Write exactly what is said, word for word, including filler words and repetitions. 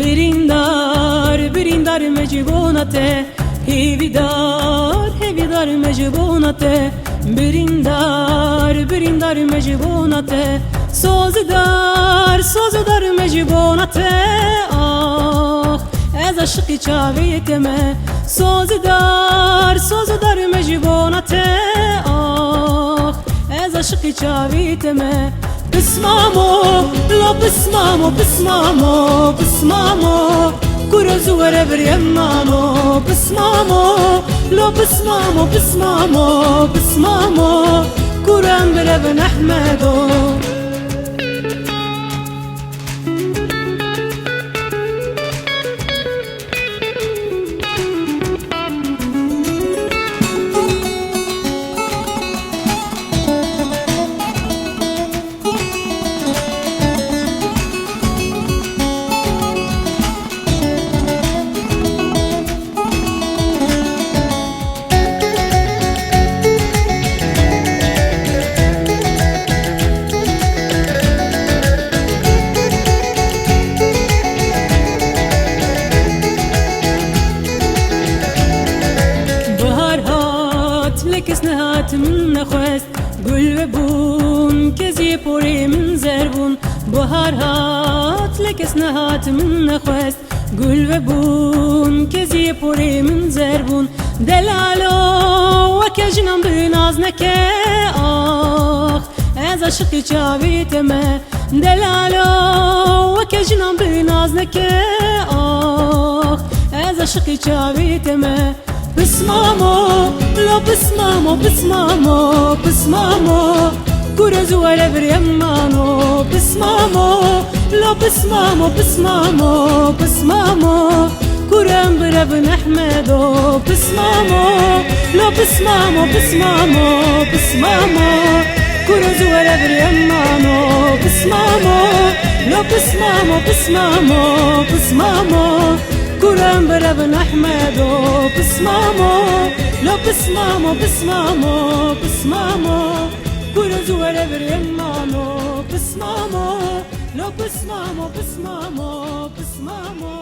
Birîndar, birîndar me ji bona te, hêvîdar, hêvîdar me ji bona te. Birîndar, birîndar me ji bona te, sozidar, sozidar me ji bona te. Ax, ez aşiqî çavê te me, sozidar, sozidar me ji bona te. Ax, ez aşiqî çavê te me. Pismamo, lo pismamo, pismamo, pismamo. Kur ez were vir yemano, pismamo, lo pismamo, pismamo, pismamo. Kur em birevin Ehmedo. Bihar hat, lê kes nehat min nexwest. Gul vebûn, keziyê porê min zer bûn. Bihar hat, lê kes nehat min nexwest. Gul vebûn, keziyê porê min zer bûn. Delalo, weke jinan bi naz neke, ax, ez aşiqî çavê te me. Delalo, weke jinan bi naz neke, ax, ez aşiqî çavê te me. Pismamo, lo pismamo, pismamo, pismamo. Kur ez were vir yemano, pismamo, lo pismamo, pismamo, pismamo. Kur em birevin Ehmedo, pismamo, lo pismamo, pismamo, pismamo. Kur ez were vir yemano, pismamo, lo pismamo, pismamo, pismamo. Kur em birevin Ehmedo, pismamo, lo pismamo, pismamo, pismamo. Kur ez were vir yemano, pismamo, lo pismamo, pismamo, pismamo.